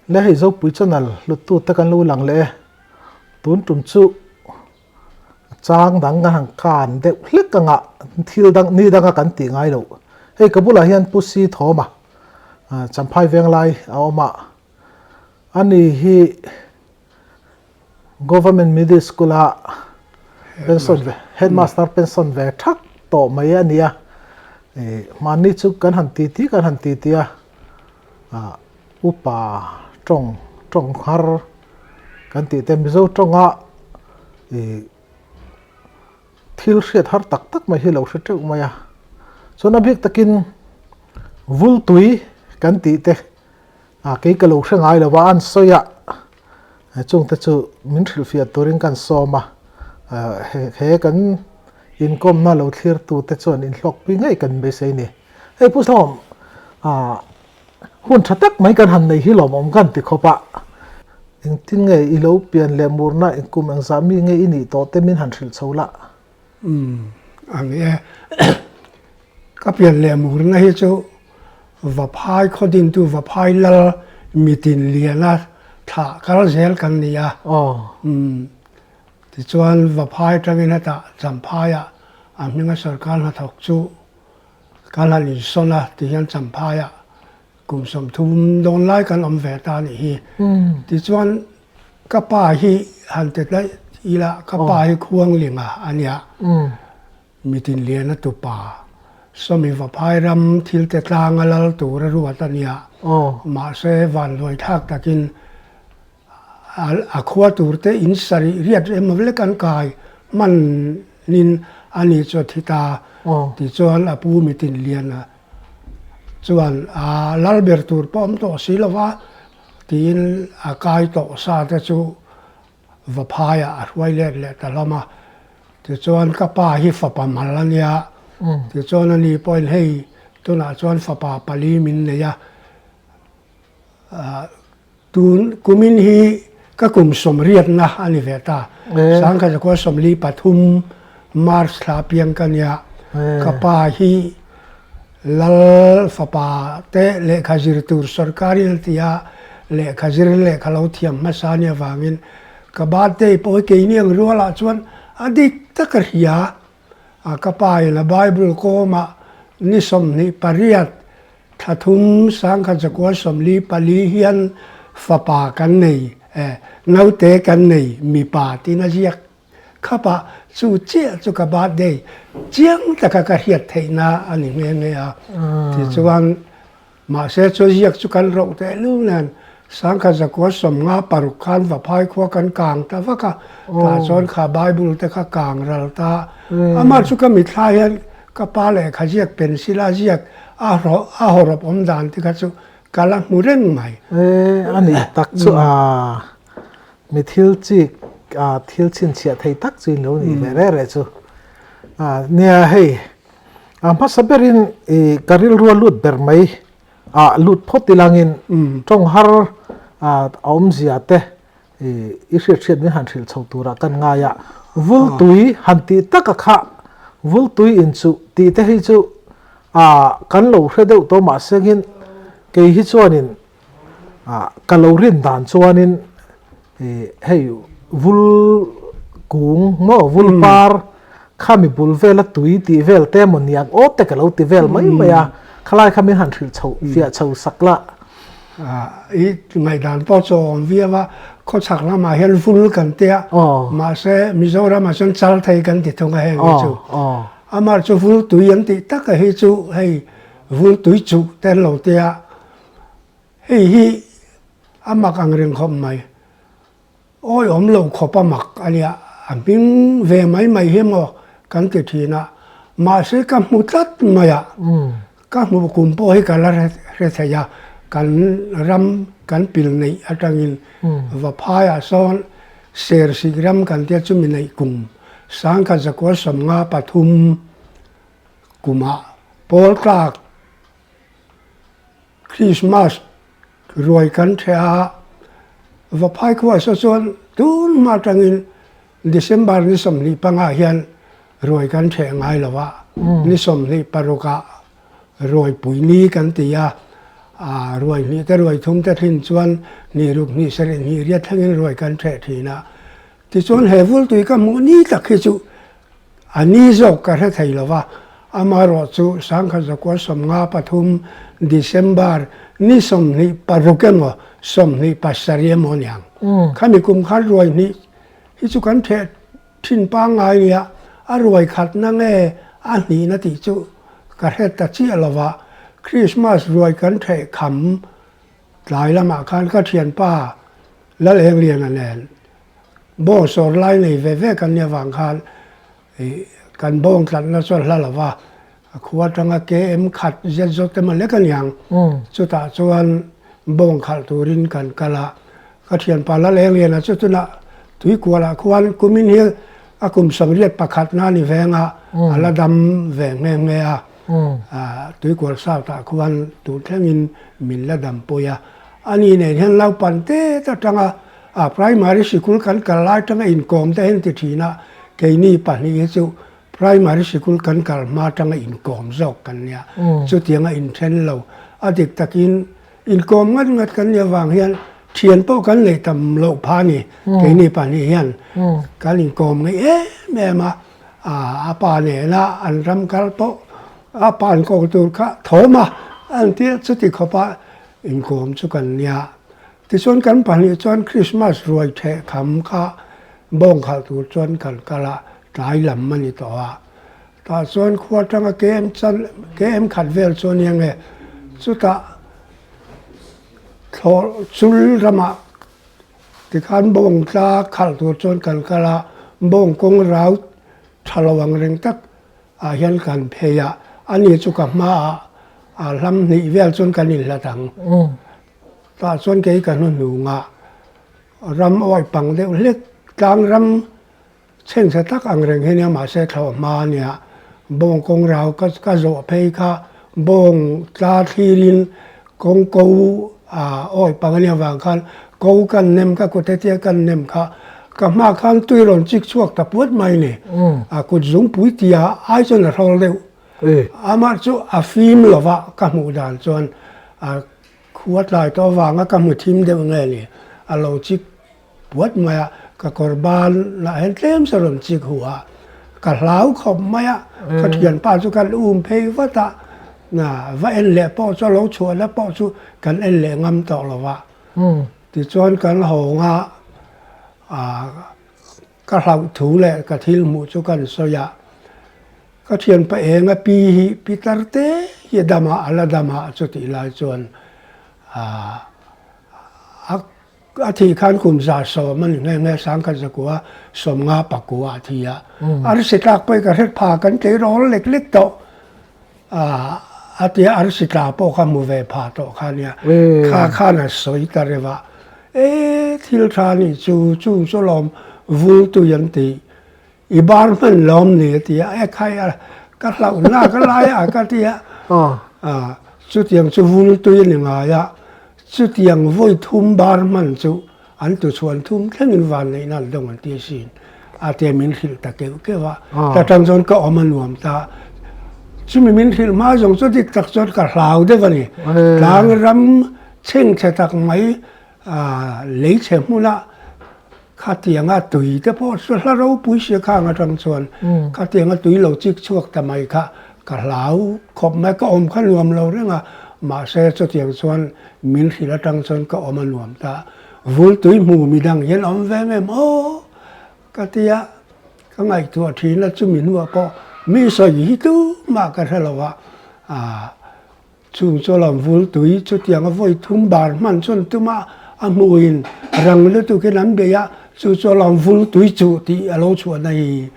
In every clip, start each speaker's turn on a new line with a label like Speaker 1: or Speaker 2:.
Speaker 1: Le hei Zopui channel hluttu te kan lo lang leh e. Tun tum chu chang dang kan han kan deuh hlek anga thil dang ni danga kan tih ngai loh. Hei ka bulah hian Pu Si Thawma Champhai Venglai a awm a, ani hi Government Middle School a pension ve headmaster pension ve thak tawh mai a ni a, mahni chu kan han ti ti kan han ti ti a, upa tawng tawng nghar kan tih te Mizo tawnga thil hriat har tak tak mai hi lo hre teuh mai a, chuan a bik takin vultui kan tih te. A kei ka lo hre ngai lo a, an sawi a, chungte chu min hrilhfiah turin kan sawm a, he kan inkawmna lo thlirtute chuan inhlawkpui ngei kan beisei a ni. Hei Pu Sawm, hun tha tak mai kan han nei hi lawmawm kan ti khawp a, engtin nge i lo pian leh murna kum engzah mi nge i nih tawh te min han hrilh chho la?
Speaker 2: Umm a ni e. Ka pian leh murna hi chu Vaphai khaw dintu Vaphai lal mitin liana thlah kal zel kan ni a. Umm tichuan Vaphai atangin hetah Champhaiah a hminga sorkar hnathawk chu kan han insawn a tihian Champhaiah kum 30 dawn lai kan awm ve ta a nih hi. Tichuan ka pa hi han ti daih ila ka pa hi Khuanglinga a nia. Mitin liana tupa Sawmi Vaphai ram thil te tlanga lal tur a ruat a nia. Mahse vanduai thlak takin a khua tur te in sarih riat emaw lek an kai hmanin a ni chu a thi ta. Tichuan a pu Mitin liana chuan a lal ber tur pawh awm tawh si lo va tiin a kai tawh sa te chu Vaphaiah a hruai let leh ta hlawm a. Tichuan ka pa hi fapa mal a nia, tichuan ani pawhin hei tunah chuan fapa pali min nei a, Tun kumin hi ka kum sawmriatna a ni ve ta. Sangkhat 43 March thla piang ka nia. Ka pa hi Lal fapa te lehkha zir tur sorkarin a ti a, lehkha zir lehkha lo thiam hmasa nia vangin ka birthday pawh hi keini ang rualah chuan a dik tak a hria. Ka pa in a Bible kawmah ni 28 Thla thum 1944 hian fapa kan nei e, naute kan nei mipa tiin a ziak khap a, chu chiah chu ka birthday chiang taka ka hriat theihna a ni nghe nghe a. Tichuan mahse chu ziak chu kan roh teh lu nen 1956 khan Vaphai khua kan kang ta vak a, tah chuan kha Bible te kha kang ral ta. Amah chu ka mitthla hian Ka pa lehkha ziak pencil a ziak a a hawrawp awm dan te kha chu ka la hmu reng mai.
Speaker 1: E a ni tak chu a mi thil chik a thil chhinchhiah thei tak chu in lo nih ve reh reh chu a nia hei a hmasa berin i ka rilrua lut ber mai a lut phawt ilangin tawng har a awmzia te I hriat hriat min han hrilh chho turah kan ngai a, vultui han tih taka kha vultui inchuh tih te hi chu kan lo hre deuh tawh mahsengin kei hi chuanin ka lo rin dan chuanin hei vul kung maw vul par khami bul vela tui tih vel te emaw niang aw te ka lo ti vel mai mai a, khalai kha min han hrilh chho fiah chho sak la.
Speaker 2: I ngaihdan pawh chu a awm viau a, khawchhak lamah hian vul kan tia, mahse Mizoramah chuan chal thei kan ti thung a heng hi chu. Amah chu vul tui an tih taka hi chu hei vul tui chuh te an lo tia, hei hi a mak ang reng khawp mai. Awi awm lo khawp a mak a nia, a hming ve mai mai hi maw kan ti thin a, mahse ka hmu tlat mai a, ka hmuh kum pawh hi ka la hre thei a, kan ram kan pil neih atangin Vaphaiah sawn Sersik ram kan tia chumi neih kum 1953 kumah pawl tlak Krismas ruai kan ṭheh a, Vaphai khuaah saw chuan tun hma aṭangin December ni 25 hian ruai kan ṭheh ngai lo a, ni 26 ah ruaipui ni kan ti a. Aa ruai hnih te ruai thum te thin chuan hnih ruk hnih sarih hnih riat thlengin ruai kan ṭheh ṭhin a. Tichuan he vultui ka hmuh ni tak hi chu a ni zawk ka hre thei lo va, amaherawh chu sangkhat zakua 53 December ni 26 emaw 27 emaw aniang. Khami kum khan ruai hnih hi chu kan ṭheh Thin pangngai nia a ruai khatna nge a hnihna tih chu ka hre ta chiah lo va, Christmas ruai kan theih kham tlai lamah khan ka thianpa Lalengliana nen bawng sawr lai nei ve ve kan nih avang khan ih kan bawng tlatna chu a hla lo va, a khua atanga KM khat zet zawt emaw lek aniang chutah chuan bawng khalh turin kan kal a. Ka thianpa Lalengliana chu tunah Tuikualah khuan kumin hi a kum 81 na ni veng a, a la dam ve nghe nghe a. Tuikual South-ah khuan tun thlengin min la dampui a. Ani nen hian naupan tet atanga primary sikul kan kal lai atanga inkawm te hian ti thin a, keini pahnih hi chu primary sikul kan kal hma atanga inkawm zawk kan nia. Chutianga inthen lo a dik takin Inkawm ngat ngat kan nih avang hian thian pawh kan neih tam loh phah a ni. Keini pahnih hian kan inkawm ngeih em em a, a pa nena an ram kal pawh a pa an kawk tur kha thawm a, an tia chuti khawpa inkawm chu kan nia. Tichuan kan pahnih chuan Krismas ruai theh kham kha bawng khalh tur chuan kan kal a, tlai lam a ni tawh a. Tah chuan khua atanga KM chan KM khat vel chu ania nge chutah thlawh chul ramah tikhan bawng tla khalh tur chuan kan kal a, bawng kawng rau tha lo ang reng tak ah hian kan phei a, ani chu ka hmaah a hlam hnih vel chuan kan inhlat ang. Tah chuan kei ka hnuhnungah ram awih pang deuh hlek tlang ram Chhengchhe tak ang reng hi nia mahse thlawh hma a nia. Bawng kawng rau ka ka zawh phei kha bawng tla thlirin kawng ko ah awi pang a nia vang khan ko kan nem ka kut hetia kan nem kha ka hma khan tui rawn chik chhuak ta puat mai ni. A kut zungpui tia ai chuan a hrawl deuh. Amah chu a fim lova ka hmuh dan chuan a khua tlai tawh avanga ka hmu thim deuh nge ni a lo chik Puat mai a, ka kawr ban lah hian tlem sa rawn chik huh a, ka hlau khawp mai a, ka thianpa chu kan um phei vat a, va en leh pawh chu a lo chhuahna pawh chu kan en leh ngam tawh lo va. Tichuan kan hawng a, ka hlauh thu leh ka thil hmuh chu kan sawi a, ka thianpa enga pi hi pi tar te hi a dam a, a la dam a chutih lai chuan a A thih khan kum 110 a ni nghe nghe, 1959 a thi a. Arsi tlak pawh i ka hret pha, kan tleirawl lek lek tawh a tia arsi tla pawh kha hmu ve pha tawh kha nia. Kha khan a sawi ta reuh a, E thil tha nih chu, chung chu lawm vul tui an ti, i bar hman lawm ni a ti a, e khai a ka hlauh na ka lai a ka ti a, chutiang chu vul tui a ni ngai a, chutiang vawi thum bar hman chu an tu chhuan thum thlengin van neihna an dawng an ti asin a tia min hrilh ta keuh keuh a, ta tang chuan ka awm a nuam ta, chumi min hrilh hma zawng chu dik tak chuan ka hlau deuh a ni, tlang ram chhengchhe tak mai leichhe hmuna Khatianga tui te pawh chu hla ropui sia khang atang chuan khatianga tui lo chik chhuak ta mai kha ka hlau khawp mai, ka awm kha nuam lo reng a, mahse chutiang chuan min hrilh atang chuan ka awm a nuam ta. Vul tui hmu midang hian awm ve em aw ka tia ka ngaihtuah thin a, chumi hnuah pawh mi sawi hi tumah ka hre lo a, Chung chu lam vul tui chutiang a vawi thum bar hman chuan tuma a hmuhin rang lutukin an bei a, chu chu lam vul tui chuh tih a lo chhuahna hi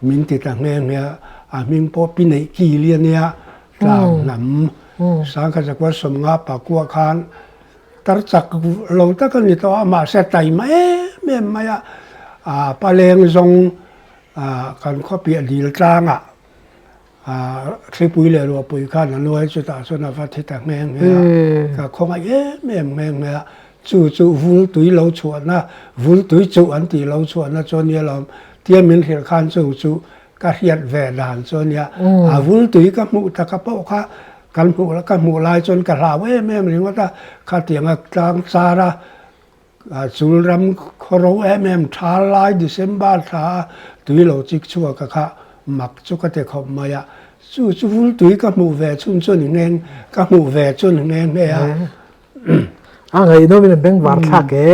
Speaker 2: min ti ta nghe nghe a, a hming pawh pi neih ki li a nia, tlang hnam 1959 khan tar chak lo tak a ni tawh a, mahse taima em em mai a, a paleng zawng kan khawpiah dil tlangah Thlipui leh ruahpui khan a nuai chutah chuan a va thi ta nghe nghe a, ka khawngaih em em nghe nghe a, chu chu vul tui lo chhuahna, vul tui chuh an tih lo chhuahna chu a nia lawm, tia min hrilh khan chung chu ka hriat ve dan chu a nia, a vul tui ka hmuh taka pawh kha. Kan hmuh ka hmuh lai chuan ka hlau em em ringawt a, khatianga tlang char a chul ram khaw ro em em tha lai December thla a tui lo chik chhuak a kha mak chu ka ti khawp mai a, chu chu vul tui ka hmuh ve chhun chu ni nghe ka hmuh ve chu ni nghe nghe a.
Speaker 1: A ngaihnawmin a bengvar thlak e.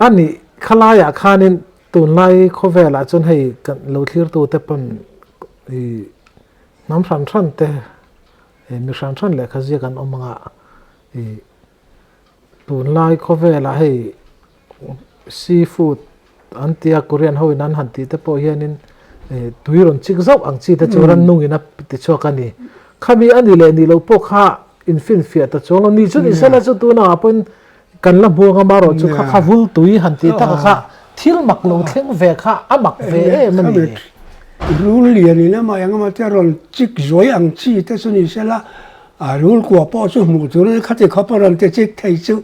Speaker 1: A nih khalaiah khanin tunlai khawvelah chuan hei kan lo thlirtute pawn i hnam hran hran te mi hran hran lehkha ziak an awm anga i tunlai khawvelah hei sea food an tia Korean ho in an han tih te pawh hianin tui rawn chik zauh ang chi te chu rannung in a ti chhuak a ni. Khami a ni leh nih loh pawh kha infinfiah ta chuang lo. Ni chu ni sela chu tunah ah pawhin kan la hmuang a marawh chu kha kha vul tui han tih tak a kha thil mak lo thleng ve kha a mak ve em a ni.
Speaker 2: Rul lian in amah eng emaw te rawn chik zuai ang chi te chu ni sela a rul kua pawh chu hmuh tur in khati khawp a rawn ti chik thei chu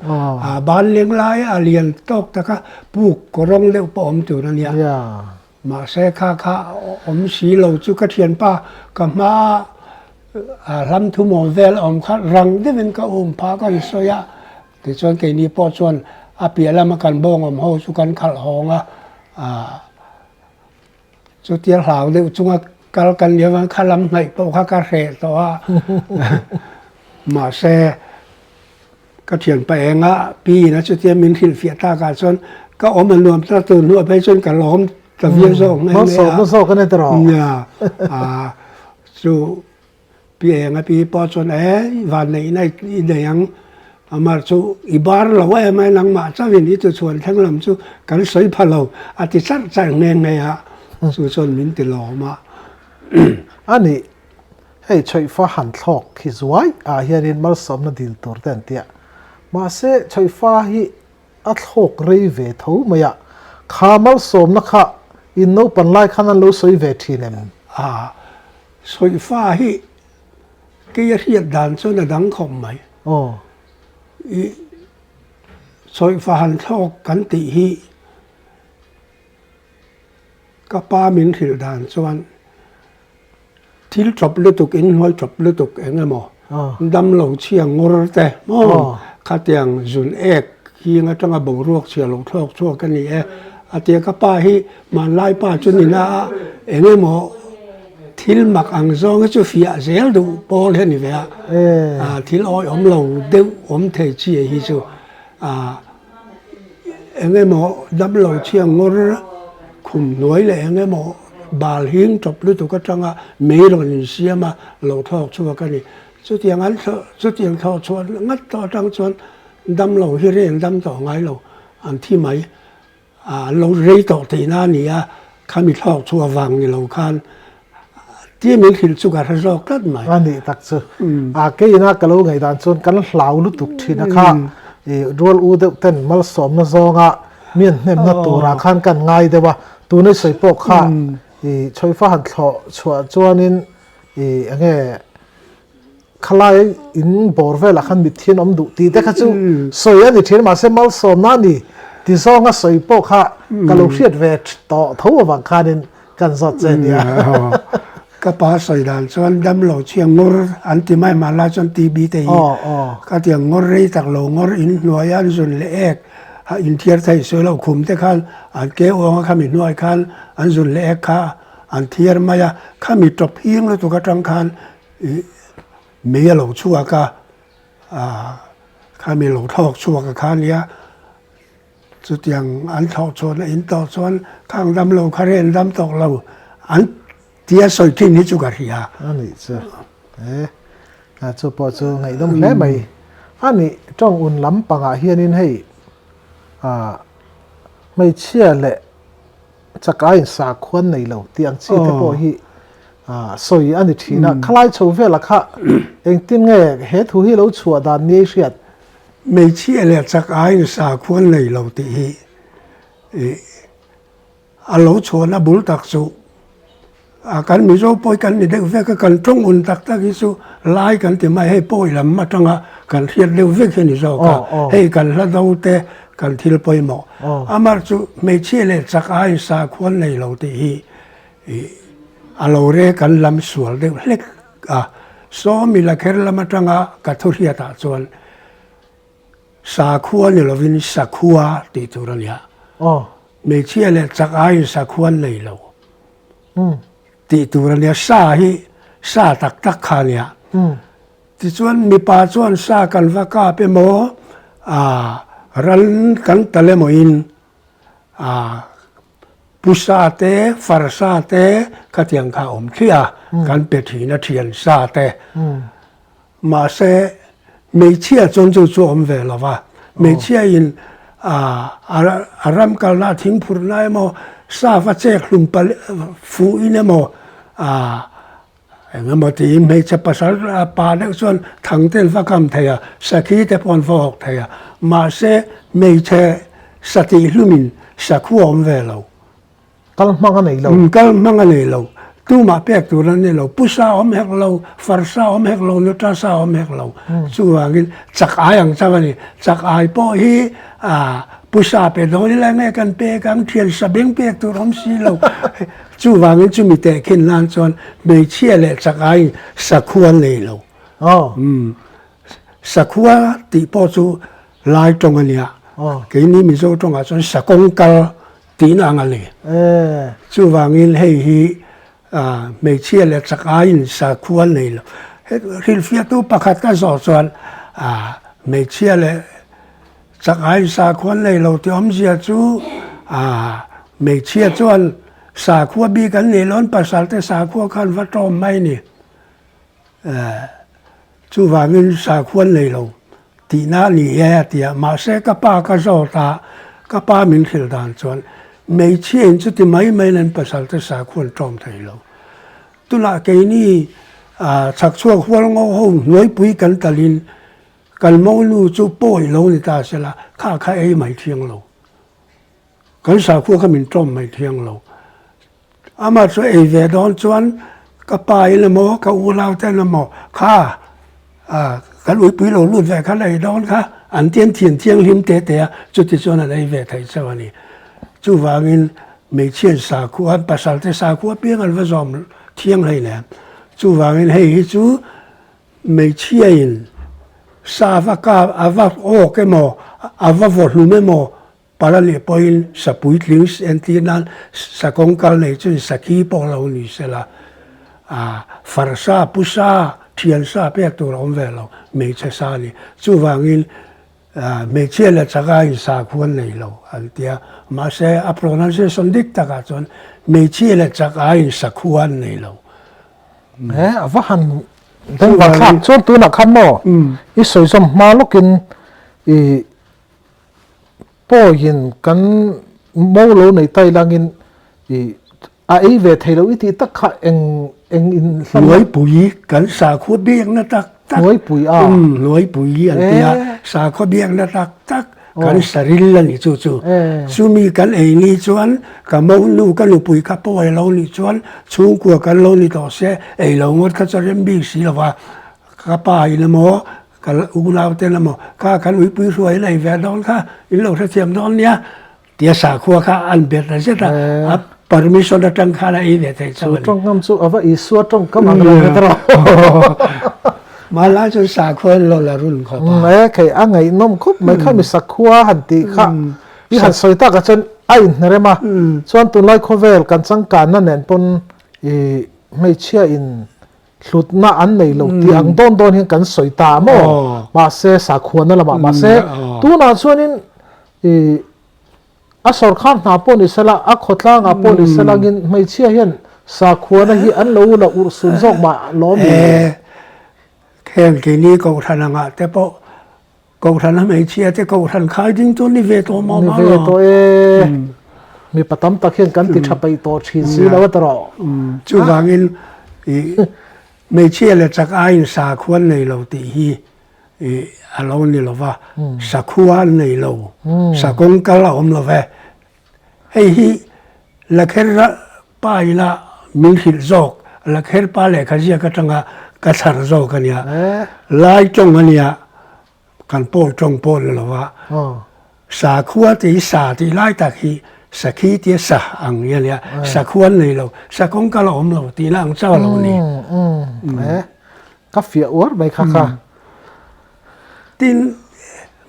Speaker 2: a ban leng lai a lian tawk tak a puk kawrawng deuh pawh awm tur a nia. Mahse kha kha awm si lo chu ka thianpa ka hma a hlam thu maw vel a awm kha rang deuhin ka um phah ka rawn sawi a, tichuan keini pawh chuan a piah lama kan bawng awm ho chu kan khalh hawng a, ah chutia hlau deuh chunga kal kan nih avang kha lam hnaih pawh kha ka hreh tawh a, mahse. Ka thianpa enga pi in a chutia min hrilhfiah tak ah chuan ka awm a nuam ta tur hnuah phei chuan ka lawm ta viau zawk nghe nghe a.
Speaker 1: Malsawmna zawk a ni tawh.
Speaker 2: Nia a chu pi enga pi pawh chuan e vanneihna i nei ang amah chu i bar lo em a nangmah chauhin i tuchhuan thleng lam chu kan sawi pha lo a ti charh charh nghe nghe a chu chuan min ti lawm a.
Speaker 1: A nih Hei chhaihfa han thlawk hi zuai ah hianin malsawmna dil tur te an tia. Mahse chhaihfa hi a thlawk rei ve tho mai a, kha malsawmna kha in naupan lai khan an lo sawi ve thin em?
Speaker 2: A, sawihfa hi kei a hriat dan chuan a dang khawp mai.
Speaker 1: Aw.
Speaker 2: I sawihfa han thlawk kan tih hi ka pa min hrilh dan chuan Thil tawp lutuk, inhnuai tawp lutuk eng emaw damlo chhia ngawr te maw khatiang zun ek hing atanga boruak chhia lo thlawk chhuak a ni e a tia ka pa hi hmanlai pa chu ni na a eng emaw thil mak ang zawng hi chu fiah zel duh pawl hi a ni ve a thil awihawm lo deuh awm thei chi hi chu a. Eng emaw damlo chhia ngawr khum hnuai leh eng emaw bal hing tawp lutuk atanga mei rawn insiam a lo thlawk chhuak a ni. Chutiang an thlawh chutiang thlawh chhuah ngat tawh atang chuan damlo hi reng dam tawh ngai lo an thi mai. An lo rei tawh theihna a ni a, khami thlawk chhuah vang ni lo khan Tia min hrilh chu ka hre zawk tlat mai.
Speaker 1: A nih tak chu. A keina ka lo ngaihdan chuan kan hlau lutuk thin a kha i rual u deuh ten malsawmna zawnga mi an hnemna turah khan kan ngai deuh a. Tuna i sawi pawh kha i chhawifa han thlawh chhuah chuanin i enge khalai in bawr velah khan mitthi an awm duh tih te kha chu sawi a ni thin mahse malsawmna a ni ti zawnga sawi pawh kha ka lo hriat ve tawh tho avang khanin kan zawt che nia.
Speaker 2: Ka pa sawi dan chuan damlo chhia ngawr an ti mai mahla chuan TB te hi ka ti ang ngawr rei tak lo ngawr in hnuaia an zun leh ek a inthiar theih sawi loh khum te khan an ke uanga khami hnuai khan an zun leh ek kha an thiar mai a khami tawp hing lutuk atang khan Ih mei a lo chhuak a, ah khami lo thlawk chhuak a kha nia, chutiang an thlawh chhuahna in tawh chuan khang dam lo kha ren dam tawh lo an tia sawi thin hi chu ka hria.
Speaker 1: A nih chu e, a chu pawh chu ngaihdawm hle mai. A nih tawng un lampangah hianin hei ah hmeichhia leh Chaka in sakhuan nei lo tih ang chi te pawh hi sawi a ni thin a. Khalai chho vela kha engtin nge he thu hi lo chhuah dan ni ei hriat?
Speaker 2: Hmeichhia leh chaka in sakhuan nei lo tih hi a lo chhuahna bul tak chu kan Mizo pawi kan ni deuh vek a, kan tawng un tak tak hi chu lai kan ti mai, hei pawi lam atanga kan hriat deuh vek hi a ni zawk a, hei kan hla do te kan thil pawimawh. Amah chu hmeichhia leh chak aiin sakhuan nei lo tih hi a lo re kan lam sual deuh hlek a. Sawmi Lakher lam atanga ka thu hriatah chuan sakhua ni lovin sakhua tih tur a nia. Hmeichhia leh chak aiin sakhua an nei lo tih tur a nia. Sa hi sa tak tak kha a nia. Tichuan mipa chuan sa kan va kap emaw, ral kan tal emawin Pu sa te, far sa te khatiang kha a awm thliah a, kan pe thin a thian sa te. Mahse hmeichhia chuan chu chu a awm ve lo va, hmeichhia in a ram kalna a thing phurhna emaw, sa va chek hlum palh fuh in emaw Engemaw tiin hmeichhe pasal pa deuh chuan thang te an va kam thei a, sakhi te pawh an va awk thei a, mahse hmeichhe satih hlumin sakhu a awm ve lo.
Speaker 1: Kal hmang a nei lo.
Speaker 2: Umm kal hmang a nei lo. Tumah pek tur an ni lo. Pusa awm hek lo, farsa awm hek lo, nuta sa awm hek lo. Chuvangin chak ai ang chauh a ni. Chak ai pawh hi pusa pe dawn ila nge kan pek ang, thian sabeng pek tur awm si lo. Chuvangin chumi tehkhin nan chuan hmeichhia leh chak aiin sakhua an nei lo. Umm sakhua tih pawh chu lai tawng a nia. Keini Mizo tawngah chuan sakawng kal tihna ang a ni. Chuvangin hei hi hmeichhia leh chak aiin sakhua an nei lo. Hrilhfiahtu pakhat ka zawh chuan hmeichhia leh Chak aiin sakhua an nei lo tih awmzia chu hmeichhia chuan sakhua bik an nih loh pasal te sakhua khan va tawm mai ni. Chuvangin sakhua an nei lo tihna a ni e a ti a, mahse ka pa ka zawt a, ka pa min hrilh dan chuan hmeichhia in chuti mai mai in an pasal te sakhua an tawm thei lo. Tunah keini chhakchhuak hual ngo ho hnuaipui kan talin Kan monu chu pawi lo ni ta sela, kha kha ei mai thiang lo. Kan sakhua kha min tawm mai thiang lo. Amah chu ei ve dawn chuan ka pa in emaw, ka unau ten emaw kha kan uipui lo lut ve khan ei dawn kha an ti an thian thianghlim te te a, chuti chuan an ei ve thei chauh a ni. Chuvangin hmeichhian sakhua, an pasal te sakhua piang an va zawm thiang hleinem. Chuvangin hei hi chu Hmeichhiain sa va kap, a va awk emaw, a va vaw hlum emaw pal a nih pawhin sa puitling entir nan sa kawngkal nei chuan sakhi pawh lo ni sela, a farsa, pusa, thiansa pek tur a awm ve lo, hmeichhe sa a ni. Chuvangin hmeichhia leh chakaiin sakhua an nei lo an ti a, mahse a pronunciation dik takah chuan hmeichhia leh chakaiin sakhua an nei lo.
Speaker 1: He a va han bengvar thlak chuan tunah khan maw i sawi zawm hma lawkin i pawiin kan mo lo nei tai langin i a ei ve thei lo i tih tak kha eng eng in hlan
Speaker 2: Hnuaipui kan sakhua biakna tak tak
Speaker 1: Hnuaipui a
Speaker 2: Hnuaipui an ti a sakhua biakna tak tak Kan saril a ni chu chu. Chumi kan ei ni chuan ka monu ka nupui kha pawh ei lo nih chuan chhungkua kan lo ni tawh se ei lo ngawt kha chu a rem bik si lo va. Ka pa in emaw ka unau ten emaw kha kan uipui hruai in ei ve dawn kha in lo hrethiam dawn nia tia sakhua kha an bet ta zet a, a permission atang khan a ei ve thei chauh a ni.
Speaker 1: Chu tawngkam chu a va Isua tawngkam ang reng e tawh.
Speaker 2: Hmanlai chuan sakhua in lo la run khawp
Speaker 1: a. E kei a ngaihnawm khawp mai kha mi sakhua han tih kha i han sawi tak ah chuan a inhnerem a, chuan tunlai khawvel kan changkanna nen pawn i hmeichhia in hlutna an nei lo tih ang dawn dawn hian kan sawi ta maw? Mahse sakhuana lamah mahse tunah chuanin i a sawrkhar hna pawh ni sela a khawtlangah pawh ni sela angin hmeichhia hian sakhuana hi an lo la urhsun zawk mah lawm ni?
Speaker 2: Heng keini kohhran angah te pawh Kohhran a hmeichhia te kohhran khai ding chu ni ve tawh mah mah
Speaker 1: lo. Ni ve tawh e. Mipa tam tak hian kan ti tha peih tawh thin si lo a ti rawh.
Speaker 2: Chuvangin i hmeichhia leh chak aiin sakhua an nei lo tih hi i a lo ni lo va. Sakhua an nei lo. Sakawng kal a awm lo ve. Hei hi Lakher pa ila min hrilh zawk, Lakher pa lehkha ziak atanga ka chhar zawk a nia. Lai tawng a nia, kan pawl tawng pawh ni lo va. Sakhua tih hi sa tih lai tak hi sakhi tia sa ang hi a nia. Sakhua an nei lo, sakawng kal a awm lo tihna ang chauh a lo ni.
Speaker 1: Ka fiah uar mai kha kha.
Speaker 2: Tin,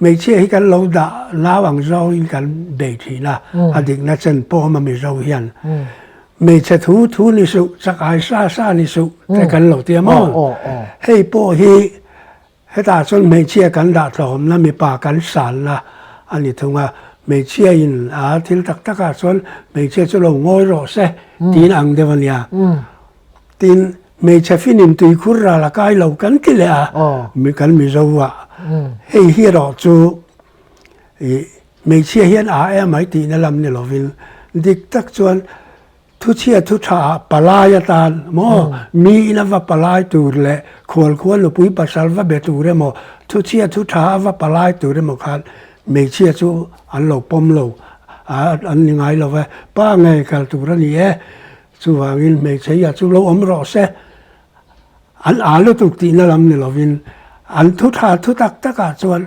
Speaker 2: hmeichhia hi kan lo dah nau ang zawngin kan bei thin a, a dikna chen pawm a Mizo hian. Hmeichhe thu thu ni suh, chak ai sa sa ni suh te kan lo ti a maw? Hei pawh hi hetah chuan hmeichhia kan dah tlawmna mipa kan sanna a ni thung a, hmeichhia in a thil tak takah chuan hmeichhia chu lo ngawi rawh se tiin ang deuh a nia. Tin, hmeichhe finin tuikhur ral a kai lo kan ti leh a, kan Mizo ah. Hei hi erawh chu ih hmeichhia hian a em ai tihna lam ni lovin dik tak chuan thuchhia thu tha ah palai atan maw mi ina va palai tur leh khualkhua nupui pasal va be tur emaw thuchhia thu tha a va palai tur emaw khan hmeichhia chu an lo pawm lo an ni ngai lo ve, pa ngei kal tur a ni e. Chuvangin hmeichhe hi a chu lo awm rawh se, an â lutuk tihna lam ni lovin an thu tha thu tak takah chuan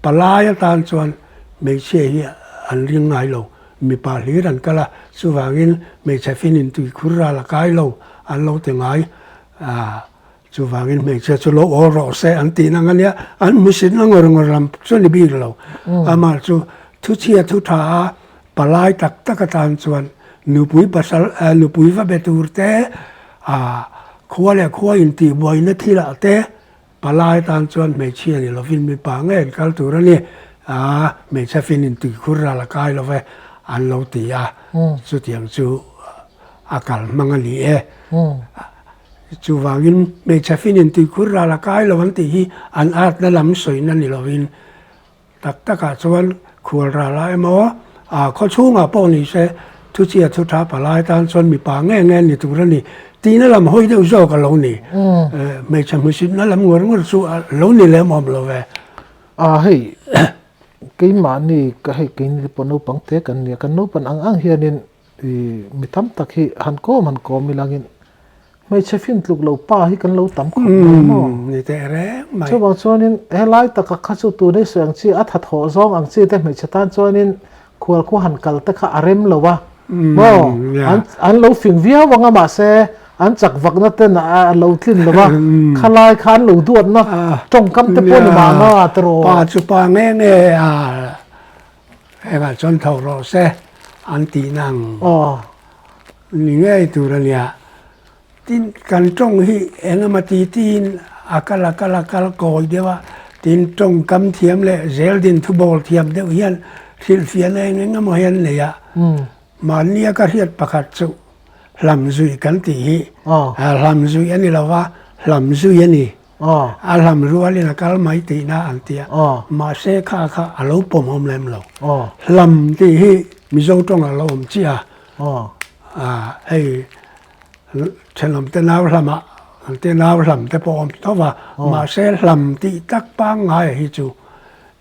Speaker 2: palai atan chuan hmeichhia hi an ring ngai lo, mipa hlir an kal a, chuvangin hmeichhe finin tuikhur ral a kai lo an lo ti ngai a, chuvangin hmeichhia chu lo awl rawh se an tihna ang a nia, an hmusitna ngawr ngawr lam chu a ni bik lo, amah chu thuchhia thu tha a Palai tak tak atan chuan nupui pasal nupui va be tur te, khua leh khua intihbuaina thilah te palai atan chuan hmeichhia ni lovin mipa ngei an kal tur a ni. Hmeichhia fin intuikhur ral a kai lo ve an lo ti a, chutiang chu a kal hmang a ni e. Chuvangin hmeichhia fin intuikhur ral a kai lo an tih hi an atna lam sawina ni lovin Tak takah chuan khual rala emaw, a khaw chhungah pawh ni se, thuchhia thu tha palai tan chuan mipa nge nge ni tur a ni tihna lam hawi deuh zawk a lo ni. Hmeichhe hmusitna lam ngawr ngawr chu a lo ni lem awm lo ve.
Speaker 1: A hei, keimahni ka hei keini te pawh naupang te kan nia, kan naupan ang ang hianin I mi tam tak hi han kawm han kawm ilangin hmeichhe fin tluk lo pa hi kan lo tam khawp mai maw?
Speaker 2: Ni teh reng mai.
Speaker 1: Chuvang chuanin helai taka kha chu tun hei sawi ang chi a thathawh zawng ang chi te hmeichhe tan chuanin khual khu han kal te kha a rem lo a maw? An an lo fing viau ang a mahse an chak vakna ten a lo tlin lo a, khalai kha an lo duatna tawngkam te pawh ni mahna tiraw?
Speaker 2: Pa chu pa nge nge a. Hengah chuan tho rawh se an tih nang ni ngei tur a nia. Tin, kan tawng hi eng emaw ti tiin a kal a kal a kal kawi deuh a, tin tawngkam thiam leh zel din thubawl thiam deuh hian hrilhfiahna eng eng emaw hi an nei a. Mahnia ka hriat pakhat chu hlamzuih kan tih hi hlamzuih a ni lo va, hlamzui a ni. A hlam rualin a kal mai tihna an ti a, mahse kha kha a lo pawm awm lem lo. Hlam tih hi Mizo tawngah a lo awm chiah a, hei thenawmte nau hlamah te nau hlam te pawh a awm tho va, mahse hlam tih tak pangngaia hi chu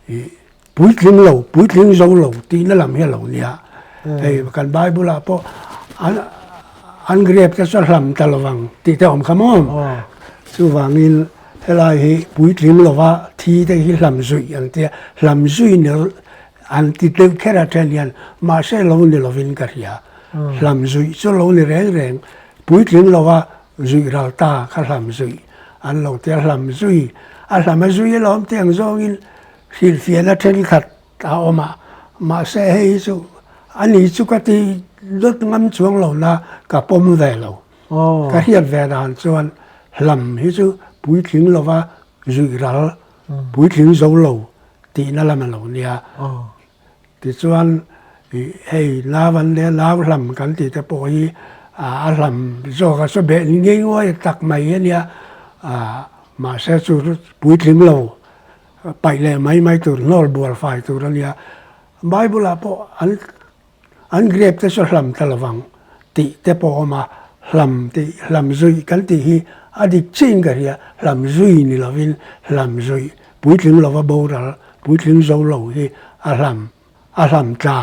Speaker 2: ih puitling lo, puitling zo lo tihna lam hi a lo nia. Hei kan Bible ah pawh an an grep te chu a hlam ta lovang tih te a awm kha maw? Chuvangin helai hi puitling lova thi te hi hlam zuih an tia, hlam zui ni an ti deuh kher a then hian mahse lo ni lovin ka hria. Hlam zuih chu lo ni reng reng, puitling lova zuih ral ta kha hlam zuih an lo tia, hlam zui a hlam a zui alawm tih ang zawngin Hrilhfiahna thenkhat a awm a, mahse hei hi chu a ni chu ka ti dawt ngam chuang lo na ka pawm ve lo. Ka hriat ve dan chuan hlam hi chu puitling lova zuih ral, puitling zo lo tihna lam a lo nia. Tichuan hei nau an nia, nau hlam kan tih te pawh hi a hlam zawk a saw beh ngei nguai tak mai a nia, mahse chu puitling lo paih leh mai mai tur, hnawl bual fai tur a nia. Bible ah pawh an an grape te chu hlam ta lovang tih te pawh a awm a, hlam tih hlam zuih kan tih hi a dik chiin ka hria, hlam zui ni lovin hlam zuih puitling lova boral, puitling zo lo hi a hlam a hlam tla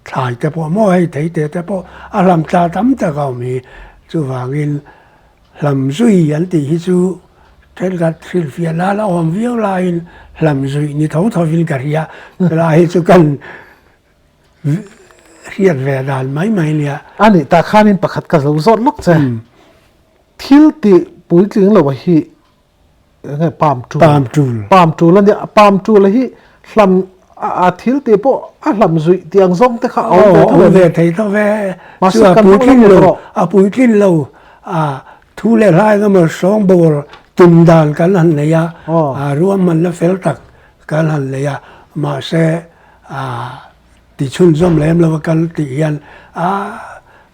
Speaker 2: thlai te pawh maw hei thei te te pawh a hlam tla tam tak a awm hi chuvangin Hlam zui an tih hi chu thenkhat hrilhfiah nan a awm viau laiin hlam zui ni tho thovin ka hria. Helai hi chu kan hriat ve dan mai mai nia.
Speaker 1: A nih tah khanin pakhat ka zo zawt lawk che. Thil tih Puitling lo hi enge pam tul.
Speaker 2: Pam tul.
Speaker 1: Pam tul a nia. Pam tul a hi hlam a thil te pawh a hlam zuih tih ang zawng te kha a awm ve tho
Speaker 2: em? Awm ve thei tho ve. Chu a puitlin lo, a puitlin lo a thu leh hlai emaw sawngbawl tum dan kan han nei a, ruahmanna fel tak kan han nei a, mahse a Ti chhunzawm lem lo a kal tih hian a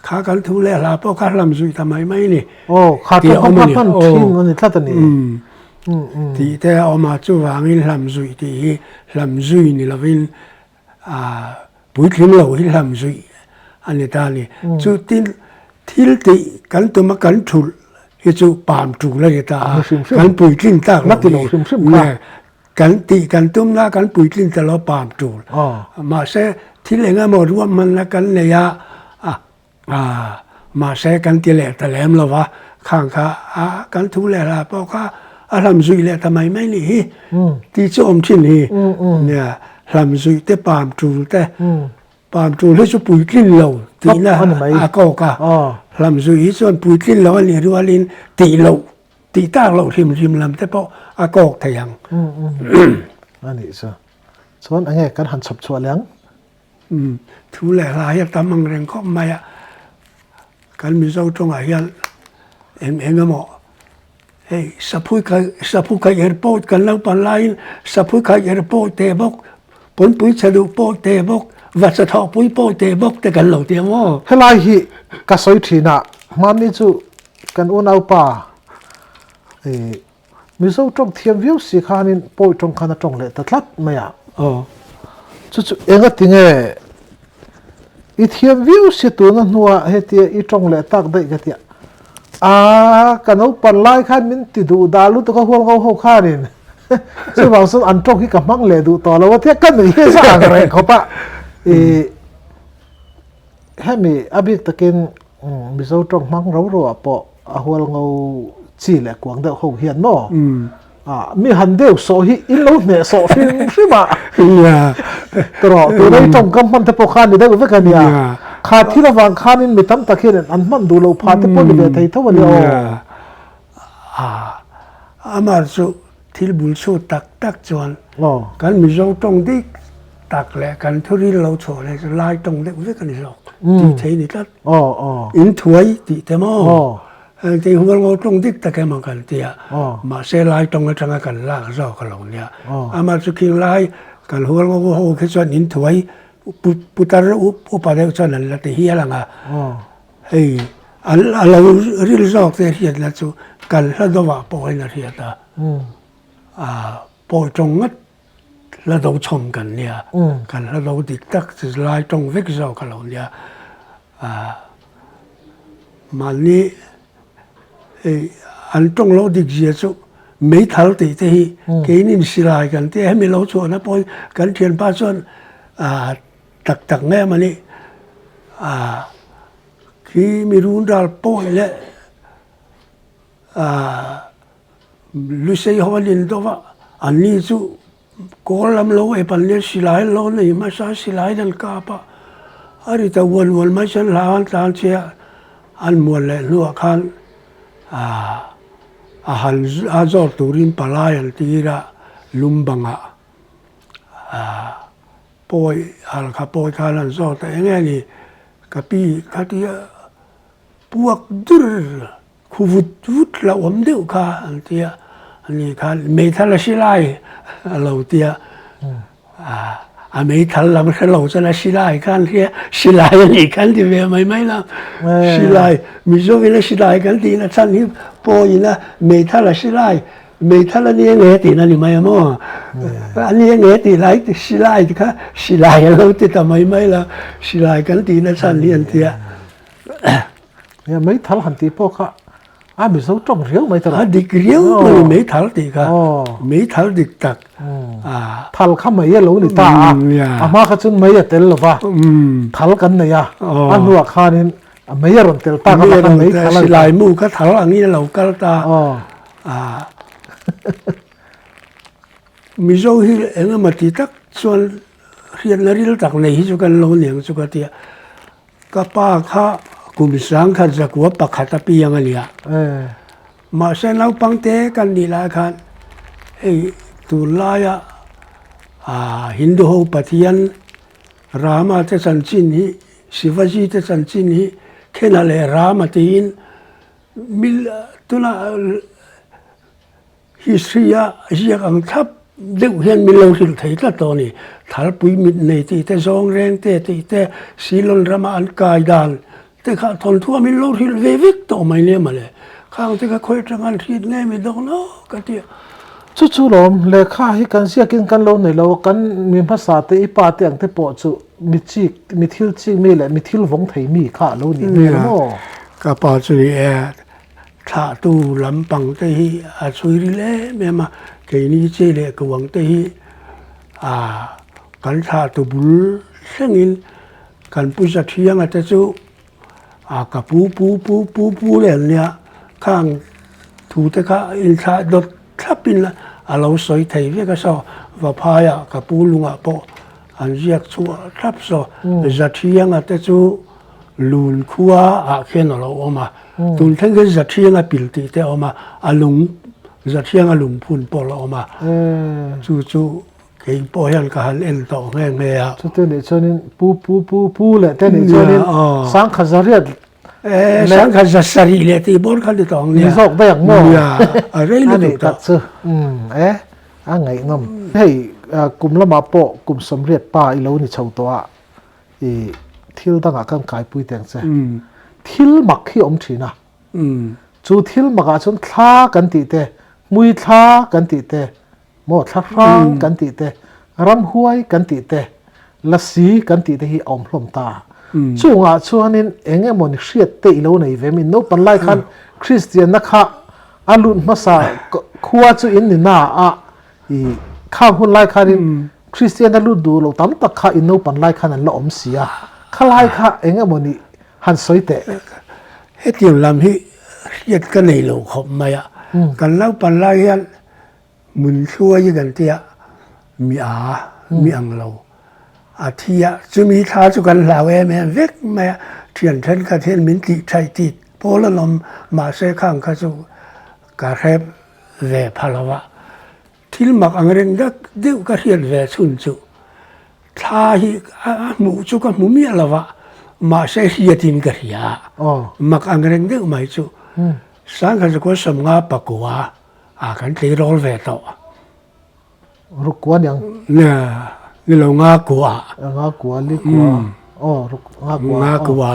Speaker 2: kha kal thu leh hla pawh kha hlam zuih ta mai mai a ni.
Speaker 1: Aw, kha
Speaker 2: Tih a
Speaker 1: tawng
Speaker 2: awm a
Speaker 1: kha
Speaker 2: ni.
Speaker 1: hman
Speaker 2: Aw,
Speaker 1: thin a ni tlat a ni.
Speaker 2: umm.
Speaker 1: Um, um.
Speaker 2: Tih te a awm a, chuvangin hlam zuih tih hi hlam zui ni lovin a puitling lo hi hlam zuih a ni ta a ni. Chu tin thil tih kan tum a kan thulh hi chu pam tul a ni ta a,
Speaker 1: Ni hrim hrim.
Speaker 2: kan puitlin tak
Speaker 1: La
Speaker 2: loh
Speaker 1: ti lo
Speaker 2: hi.
Speaker 1: hrim hrim kha.
Speaker 2: Nge Kan tih kan tum la, kan puitlin ta lo pam tur. Mahse, thil eng emaw ruahmanna kan nei a, mahse kan ti leh ta lem lo va, khang kha a kan thu leh hla pawh kha a hlam zuih leh ta mai mai nih hi tih chu awm thin hi. Nia, hlam zuih te pam tul te, pam tul hi chu puitlin lo tihna a kawk a, hlam zuih hi chuan puitlin lo a nih rualin tih loh Tih tak loh hrim hrim lam te pawh a kawk thei ang.
Speaker 1: A nih chu. Chuan enge kan han chhawp chhuah leh ang?
Speaker 2: Thu leh hla hi a tam ang reng khawp mai a. Kan Mizo tawngah hian eng eng emaw hei Saphui khai Saphu khai airport kan lo pan laiin Saphui khai airport te bawk, Pawnpui chhe duh pawh te bawk, Vacha thawhpui pawh te bawk te kan lo ti ang aw.
Speaker 1: Helai hi ka sawi thin a, hmanni chu Kan unaupa i Mizo tawng thiam viau si khanin pawi tawng khan a tawng leh ta tlat mai a. Chu chu enga tinge i thiam viau si tuna hnua hetia i tawng leh tak daih ka tia. A ka naupan lai khan min ti duh dah lutuk a hual ngo ho khanin chuvang chuan an tawng hi ka hmang leh duh tawh lo a tia ka nuih hi za ang reng khawp a. I Hemi a bik takin Mizo tawng hmang ro ro ah pawh a hual ngo chi leh kuang deuh ho hian maw mi han deuh sawh hi in lo hneh sawh hrim hrim a tawh tuna i tawngkam hman te pawh kha a ni deuh vek a nia kha thil avang khanin mi tam tak hian an hman duh loh phah te pawh ni ve thei tho a nia
Speaker 2: aw. Amah chu Thil bul chhut tak tak chuan kan Mizo tawng dik tak leh kan thuril lo chhuah leh chu lai tawng deuh vek a ni zawk tih thei a ni tlat. In thuai tih te maw? Heng hual ngo tawng dik tak emaw kan ti a, mahse lai tawng atanga kan lak zawk a lo nia. Amah chu khing lai kan hual ngo ho khi chuan in thuai putar upa deuh chuan an la ti hial ang a. Hei a lo ril zawk te hriatna chu kan hla dovah pawh hian a hriat a, a pawi tawng ngat hla do chhawm kan nia, kan hla do dik tak chu lai tawng vek zawk a lo nia, a mahni hei an tawng lo dik zia chu meithal tih te hi keinin silai kan tia hemi lo chhuahna pawhin kan thianpa chuan a Tak tak mai a mani a khi mi run ral pawi leh a Lusei ho an in dawh a, an ni chu kawl lam lo ep an nia silai an lo nei hmasa a silai in an kap a, a ri ta uan uan mai chuan hlau an tlan che a, an muan leh hnuah khan a a han a zawr turin palai an tir a lumbangah a. Pawi halkha pawi khan an zawt a, enge ni ka pi khatia puak dur khu vut vut la awm deuh kha an tia, ani khan meithal a si lai a lo tia, a meithal lam hre lo chuan a si lai khan hria silai a nih khan ti ve mai mai la, silai Mizo in a silai kan tihna chhan hi pawiin a meithal a si lai Meithal a nia nge tihna ni mai a maw? A nia nge tih lai silai ti kha silai a lo ti ta mai mai la, silai kan tihna chhan hi an ti a.
Speaker 1: Nia meithal han tih pawh kha a Mizo tawng riau mai ta lo.
Speaker 2: A dik riau mai meithal tih kha, meithal dik tak.
Speaker 1: Thal kha mei a lo ni ta a, a hma kha chuan mei a tel lo va, thal kan nei a, a hnuah khanin A mei a rawn tel tak a khan mei thal a
Speaker 2: Silai mu kha thal angin a lo kal ta. Mizo hi engemaw ti tak chuan hriatna ril tak nei hi chu kan lo niang chu ka tia. Ka pa kha kum 1901 a piang a nia. Mahse naupangte kan nih lai khan hei tunlaia Hindu ho Pathian Rama te chanchin hi Shivaji te chanchin hi Khena leh Rama tiin mil tuna History a ziak ang thlap deuh hian min lo hrilh thei tlat tawh a ni. Thalpui mit nei tih te, zawng reng te tih te, Ceylon rama an kai dan te kha thawnthu a min lo hrilh ve vek tawh mai nia mawle. Khang te kha khawi atanga an hriat ngei mi dawk lo ka ti a.
Speaker 1: Chu chu lawm, lehkha hi kan ziakin kan lo nei lo a, kan mi hmasa te, i pa te ang te pawh chu mi chik, mi thil chik mi leh mi thil vawng thei mi kha a lo nih hmel maw?
Speaker 2: Ka pa chu ni e, Thlahtu lampang te hi a chhui ril em em a, keini che leh kuang te hi ah kan thlahtu bul thlengin kan pu Zathianga te chu ah ka pu pu pu pu pu leh an nia, khang thu te kha inthlah dawt thlapin a lo sawi thei vek a saw, Vaphaiah ka pu lungah pawh an ziak chhuah thlap saw, Zathianga te chu Lun khua ah khian a lo awm a, tun thleng khian Zathianga pil tih te a awm a, a lung Zathianga lungphun pawh a lo awm a, chu chu kei pawh hian ka han en tawh nghe nghe a.
Speaker 1: Chute nih chuanin pu pu pu pu leh te nih chuanin Sangkhat Zariat
Speaker 2: leh Sangkhat Zasarih leh tih bawr kha ni tawh ang nia.
Speaker 1: Ni zawk daih ang maw?
Speaker 2: Nia, a rei lutuk tawh.
Speaker 1: A nih tak chu, e a ngaihnawm. Hei kum lamah pawh kum 80 pa i lo ni chho tawh a, I thil dangah kan kaipui teng che. Thil mak hi awm thin a. Chu thil makah chuan thla kan tih te, hmui thla kan tih te, maw thla hrang kan tih te, ramhuai kan tih te, lasi kan tih te hi a awm hlawm ta. Chungah chuanin eng emaw ni hriat te i lo nei ve min naupan lai khan Kristianna kha a lut hmasa khua chu in ni na a I khang hun lai khanin Kristian a lut duh lo tam tak kha in naupan lai khan an la awm si a, khalai kha eng emaw nih han sawi teh.
Speaker 2: Hetiang lam hi hriat ka nei lo khawp mai a, kan naupan lai hian mun hluai hi kan tia mi a, mi ang lo a thi a, chumi thla chu kan hlau em em vek mai a, thian thenkhat hian min tih thaih tih pawl an awm, mahse khang kha chu ka hrep ve pha lo a, thil mak ang reng dak deuh ka hriat ve chhun chu thla hi a hmuh chu ka hmu miah lo a, mahse hriatin ka hria a, mak ang reng deuh mai chu Sangha Zakua 50 pakua ah kan tleirawl ve tawh.
Speaker 1: Ruk kua niang.
Speaker 2: Nia, ni lo nga kua.
Speaker 1: Nga kua, li kua. Aw, ruk nga kua.
Speaker 2: Nga kua.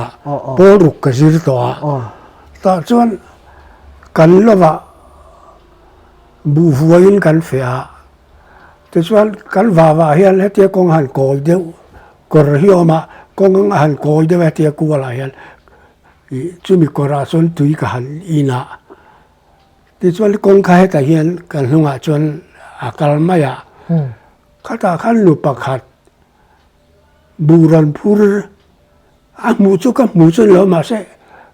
Speaker 2: Pawl ruk ka zir tawh a. Tah chuan kan lovah buh vuaiin kan feh a. Tichuan kan vavah hian hetia kawng a han kawi deuh kawr hi a awm a, kawng a han kawi deuh hetia kualah hian ih chumi kawrah chuan tui ka han in a. Tichuan kawng kha hetah hian kan hnungah chuan a kal mai a, khatah khan nu pakhat buh rawn phur a hmuh chu ka hmuh chu ni lo mahse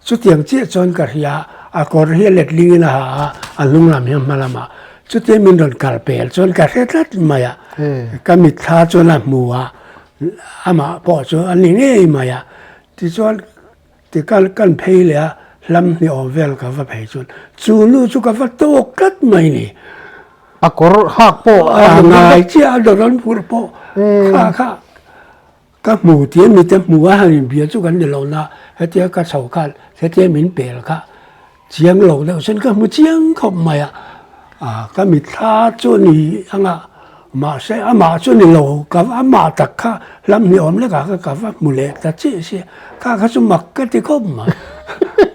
Speaker 2: chutiang chiah chuan ka hria a, a kawr hi a letling in a ha a, a hnung lam hi a hma lamah chutia min rawn kal pel chuan ka hre tlat mai a, ka mitthla chuan a hmu a, amah pawh chu a ni ngei mai a, tichuan Ti kal kan phei leh a, hlam hnih awm vel ka va phei chuan chu nu chu ka va tawk tlat mai ni.
Speaker 1: A kawr hak pawh
Speaker 2: a ngai chiah a dawrawn phur pawh kha kha ka hmu tia mite hmu a han inbia chu kan ni lo na hetia ka chho khan hetia min pel kha Chiang lo deuh chuan ka hmu chiang khawp mai a, ka mitthla chu a ni ang a, mahse amah chu ni lo, ka amah tak kha hlam hnih awm lekah kha ka va hmu leh ta chiah sia, kha kha chu mak ka ti khawp mai,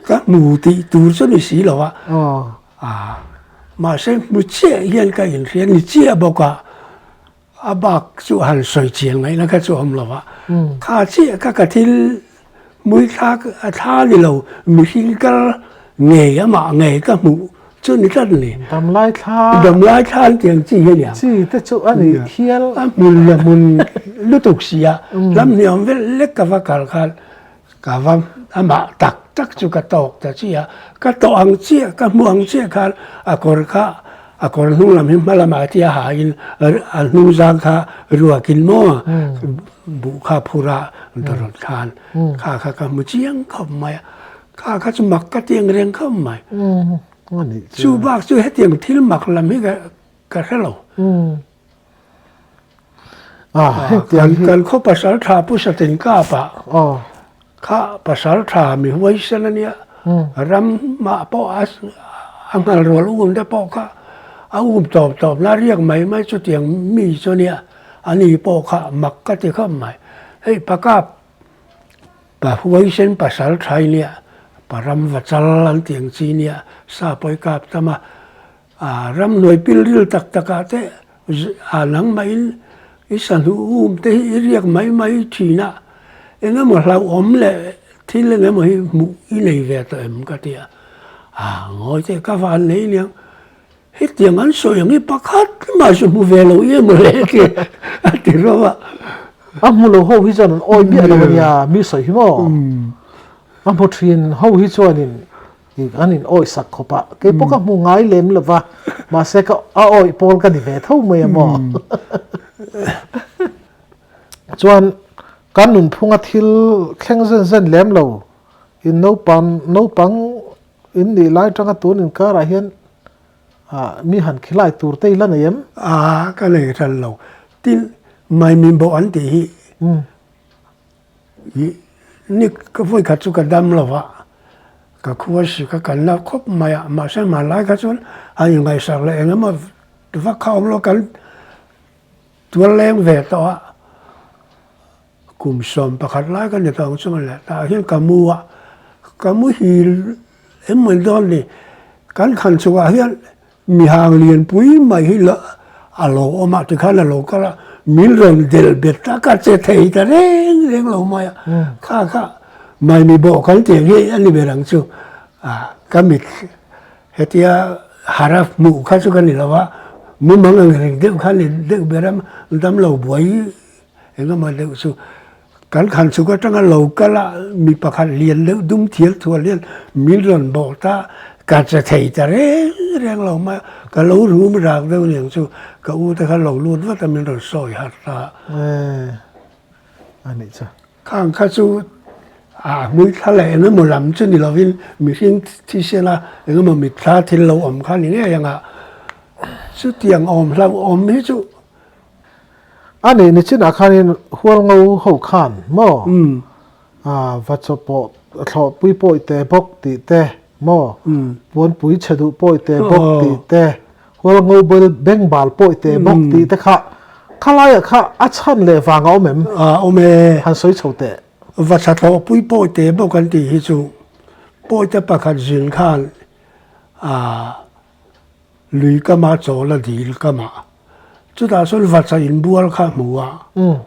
Speaker 2: ka hmu tih tur chu ni si lo a, mahse hmu chiah hian ka inhria ni chiah bawk a. A bak chu han sawi chiang ngaihna kha chu a awm lo a, kha chiah kha ka thil mui thlak a thla ni lo, mihring kal ngei amah ngei ka hmuh chu ni tlat a ni.
Speaker 1: Damlai thla.
Speaker 2: Damlai thla an tih ang chi hi a ni ang.
Speaker 1: Chi te chu a ni hial.
Speaker 2: A hmun la hmun lutuk si a, lam hniam vel lek ka va kal khan ka va amah tak tak chu ka tawk ta chiah a, ka tawh ang chiah ka hmuh ang chiah khan a kawr kha a kawr hnung lam hi hma lamah tia hain a hnung zang kha ruakin maw buh kha phur a dawrh khan kha kha ka hmu chiang khawp mai a, kha kha chu mak ka ti ang reng khawp mai. Chu bak chu hetiang thil mak lam hi ka hre lo. Kan khaw pasal tha Pu Satin Kapa kha pasal tha mi huaisen a nia, ramah pawh a nghal rual um te pawh kha a um tawp tawp la riak mai mai chutiang mi chu nia, ani pawh kha mak ka ti khawp mai. Hei pakap pa huaisen pasal tha i nia, pa ram va chal an tih ang chi nia, sa pawh i kap tam a, A ramhnuai pilril tak takah te a nangmahin i sahnu um te hi i riak mai mai thin a, eng emaw hlauhawm leh thil eng emaw hi hmuh i nei ve tawh em ka ti a, a ngawi teh ka van nei aniang, hetiang an sawi ang hi pakhat mah chu hmu ve lo i emaw le ti a ti rawh a.
Speaker 1: A hmu lo ho hi chuan an awi miah lo ania mi sawi hi maw? A hmu thin ho hi chuanin Ih an in awih sak khawp a, kei pawh ka hmu ngai lem lo va, mahse ka a awih pawl ka ni ve tho mai a maw. Chuan kan nunphunga thil thleng zen zen lem lo in naupang naupang in nih lai tanga tun inkarah hian ah mi han khilai tur te i la nei em?
Speaker 2: A ka nei hran lo. Tin, Maimimbo an tih hi Ih, ni ka vawi khat chu ka dam lo va, ka khua si ka kalna khawp mai a, mahse hmanlai kha chuan a inngaihsak leh eng emaw vak kha awm lo, kan tual leng ve tawh a, kum 11 lai ka ni tawh ang chu mawle, tah hian ka mu a, ka muhil em mai dawn ni, kan khan chungah hian Mi hang lianpui mai hi la a lo awm a, tikhan a lo kal a, min rawn del bet ta ka che thei ta reng reng lo mai a, kha kha maimi bawh kan tih ang hi a ni ber ang chu, ka mit hetia hara hmuh kha chu ka ni lo a, mumang ang reng deuh kha ni deuh ber a, damlo buai engemaw deuh chu. Kan khan chhuk atanga lo kal a, mi pakhat lian deuh dum thial thual hian min rawn bawh ta, ka che thei ta reng reng lo mai a, ka lo rum rak deuh niang chu ka u te kha lo lut vat a min rawn sawi harh ta.
Speaker 1: A nih chu.
Speaker 2: Khang kha chu a hmui thla leh eng emaw lam chu ni lovin mihring thisen a eng emaw mitthla thil lo awm kha ni ngei ang a, chutiang awm hlauhawm hi chu
Speaker 1: A nih nichinah khanin Hualngo ho khan maw va chaw pawh thlawhpui pawi te bawk tih te maw puanpui chhe duh pawi te bawk tih te Hualngo bel bengbal pawi te bawk tih te kha khalaiah kha a chhan leh vang a awm em?
Speaker 2: A awm e.
Speaker 1: Han sawi chho teh.
Speaker 2: Va chha thlawhpui pawi te bawk an tih hi chu pawi te pakhat zin khan Lui kama chawl a dil kama chutah chuan vacha inbual kha a hmu a,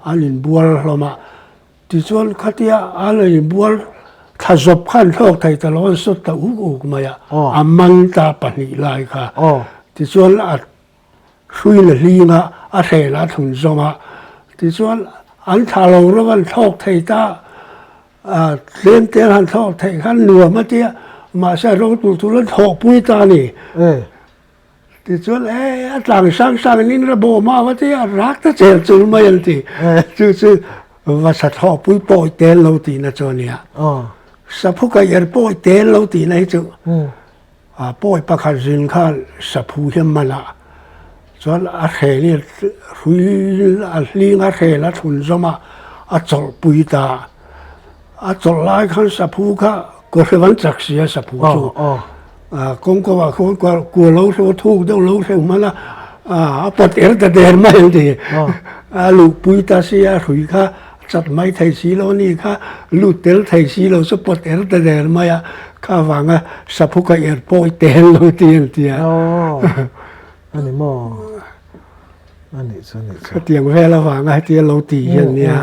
Speaker 2: an inbual hlawm a, tichuan khatia an inbual thla zawp kha an thlawk thei ta lo an sawt ta uk uk mai a, a man ta pahnih lai kha, tichuan a hruin a hling a, a hren a thlun zawm a, tichuan an thla lo rawng an thlawk thei ta. Tlem te han thlawk theih khan nuam a tia, mahse a rawng tur tur an thlawhpui ta a ni. Tichuan e a tlang sang sang in in ra bawm a va tia, rak ta chel chul mai an ti. Chu chu va sa thlawhpui pawi tel lo tihna chu a nia. Saphu kaih er pawi tel lo tihna hi chu A pawi pakhat zin khan saphu hi a man a, chuan a hren hi hrui a hling a hren a thlun zawm a, a chawlhpui ta a. A chawlh lai khan saphu kha kawhrew an chak si a saphu chu. Kawngka ah khuan kua lo hreu a thuk deuh lo hreu hman a, a pawt er ta der mai an ti. A luhpui ta si a hrui kha Chat mai thei si lo ni kha lut tel thei si lo chu pawt er ta der mai a, kha vanga saphu ka er pawi tel lo ti an ti a.
Speaker 1: Aw, a ni maw? A nih chu, a nih chu.
Speaker 2: Khatiang vel avanga hetia lo ti hi an nia.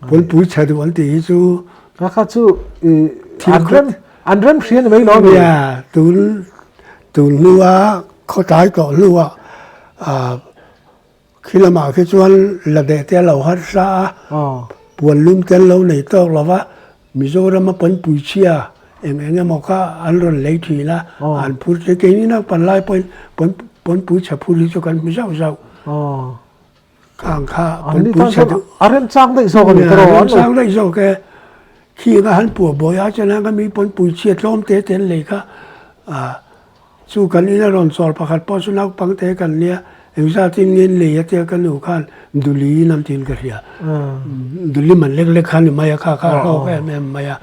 Speaker 2: Puanpui chhe duh an tih hi chu.
Speaker 1: Kha kha chu i an rem an rem hria ni mai lo mi.
Speaker 2: Nia, tun tun hnua khawtlai tawh hnua Khi lamah khi chuan la deh te a lo harsa a, puan lum te an lo nei tawk lo va, Mizorama pawnpui chhia eng eng emaw kha an rawn lei thin a, an phur te keini naupan lai pawhin pawnpui chhe phur hi chu kan hmu zauh zauh. Khang kha pawnpui chhe duh.
Speaker 1: A remchang daih zawk a ni tawh.
Speaker 2: A remchang daih zawk e. Khi anga han puah buai a chuan hang mi pawnpui chhia tlawm te te an lei kha. Chu kan ina rawn chawl pakhat pawh chu naupang te kan nia, engzatin nge an lei a tia ka nu khan Duli in an tiin ka hria. Duli man lek lek kha ni mai a, kha kha a hlawk em em mai a.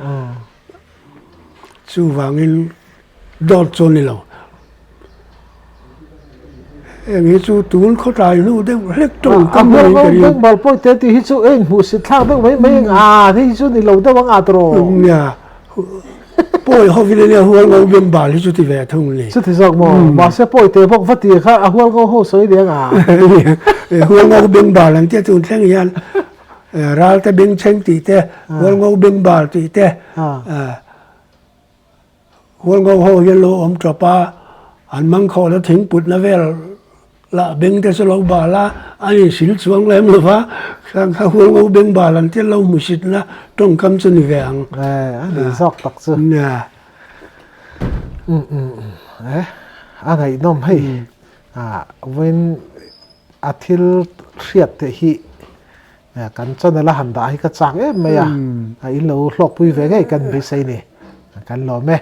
Speaker 2: Chuvangin dawt chu a ni lo. Heng hi chu tun khawtlai hnu deuh hlek tawng
Speaker 1: kam a ni ka ring. Bengbal pawi te tih hi chu eng hmuhsit thlak deuh mai mai a hei hi chu ni lo deuh ang a tawh.
Speaker 2: Nia pawi hovin ania hual ngo bengbal hi chu ti ve thung ni.
Speaker 1: Chuti zawk maw mahse pawi te bawk va ti kha a hual ngo ho sawi liang a.
Speaker 2: Hual ngo bengbal an tia tun thleng hian ral te bengchheng tih te hual ngo bengbal tih te. Hualngo ho hian lo awm tawp a, an mangkhawhna thingputna vel lah beng te chu lo bal a, an insil chuang lem lo va, khang kha Hualngo beng bal an tia lo hmuhsitna tawngkam chu ni ve ang.
Speaker 1: Eh, a ni zawk tak chu.
Speaker 2: Nia.
Speaker 1: Um um eh, a ngaihnawm hei. Ah, vawiin a thil hriat te hi Kan channel a han dah hi ka chak em mai a, a in lo hlawkpui ve ngei kan beisei ni. Kan lawm e.